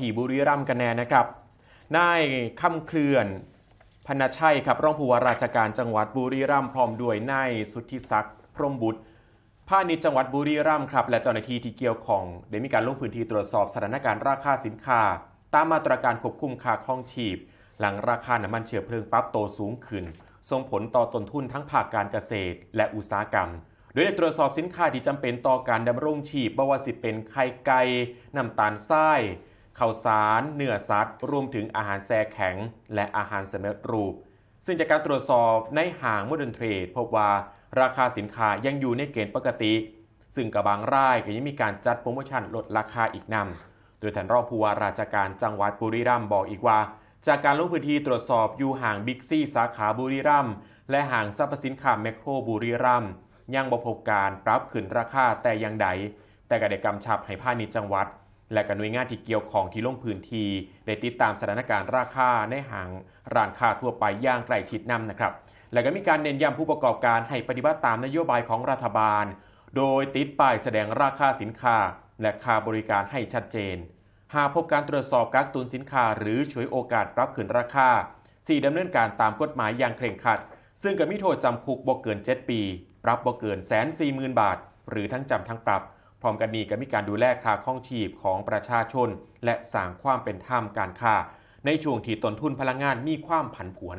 ທີ່ບຸຣີລັມກັນແນ່ນະຄັບ. ນາຍຄຳເຄື່ອນ ພັນນະໄຊ ຄັບ ຮອງຜູ້ວ່າລາຊະການຈັງຫວັດບຸຣີລັມ ພ້ອມດ້ວຍນາຍສຸດທິສັກ ພົມບຸດ ພານິດຈັງຫວັດບຸຣີລັມ ຄັບ ແລະເຈົ້າໜ້າທີ່ທີ່ກ່ຽວຂ້ອງ ໄດ້ມີການລົງພື້ນທີ່ຕວດສອບສະຖານະການລາຄາສິນຄ້າ ຕາມມາດຕະການຄວບຄຸມຄ່າຄອງຊີບ ຫຼັງລາຄານ້ຳມັນເຊື້ອເພີງປັບໂຕສູງຂຶ້ນ ສົ່ງຜົນຕໍ່ຕົ້ນທຶນທັງພາກການກະເສດ ແລະອຸດສາຫະກຳ ໂດຍໄດ້ຕວດສອບສິນຄ້າທີ່ຈຳເປັນຕໍ່ການດຳລົງຊີບ ບໍ່ວ່າຊິເປັນໄຂ່ໄກ່, ນ້ຳຕານຊາຍ, ເຂົ້າສານ, ເນື້ອສັດ ລວມເຖິງອາຫານແຊ່ແຂງ ແລະອາຫານສຳເລັດຮູບ. ຊຶ່ງຈາກການຕວດສອບໃນຫ້າງໂມເດີນເທຣດ ພົບວ່າລາຄາສິນຄ້າຍັງຢູ່ໃນເກນປົກກະຕິ ຊຶ່ງກະບາງລາຍກໍຍັງມີການຈັດໂປຣໂມຊັນລົດລາຄາອີກນຳ. ໂດຍທ່ານຮອງຜູ້ວ່າລາຊະການຈັງຫວັດບຸຣີລັມບອກອີກວ່າ ຈາກການລົງພື້ນທີ່ຕວດສອບຢູ່ຫ້າງບິກຊີສາຂາບຸຣີລັມ ແລະຫ້າງສັບພະສິນຄ້າແມັກໂຄຣບຸຣີລັມ ຍັງບໍ່ພົບການປັບຂຶ້ນລາຄາແຕ່ຢ່າງໃດ, ແຕ່ກໍໄດ້ກຳຊັບໃຫ້ພານິດຈັງຫວັດ ແລະກໍໜ່ວຍງານທີ່ກ່ຽວຂ້ອງທີ່ລົງພື້ນທີ່ ໄດ້ຕິດຕາມສະຖານະການລາຄາໃນຫ້າງຮ້ານຄ້າທົ່ວໄປຢ່າງໃກ້ຊິດນຳນະຄັບ ແລະກໍມີການເນັ້ນຢ້ຳຜູ້ປະກອບການໃຫ້ປະຕິບັດຕາມນະໂຍບາຍຂອງລັດຖະບານ ໂດຍຕິດປ້າຍສະແດງລາຄາສິນຄ້າ ແລະຄ່າບໍລິການໃຫ້ຊັດເຈນ. ຫາກພົບການຕວດສອບກັກຕຸນສິນຄ້າ ຫຼື ສວຍໂອກາດປັບຂຶ້ນລາຄາ ຊິດຳເນີນການຕາມກົດໝາຍຢ່າງເຄັ່ງຄັດ, ຊຶ່ງກໍມີໂທດຈຳຄຸກບໍ່ເກີນເຈັດປີ, ປັບບໍ່ເກີນແສນສີ່ໝື່ນບາດ ຫຼື ທັງຈຳທັງປັບ. ພ້ອມກັນນີ້ກໍມີການດູແລຄ່າຄອງຊີບຂອງປະຊາຊົນ ແລະ ສ້າງຄວາມເປັນທຳການຄ້າ ໃນຊ່ວງທີ່ຕົ້ນທຶນພະລັງງານມີຄວາມຜັນຜວນ.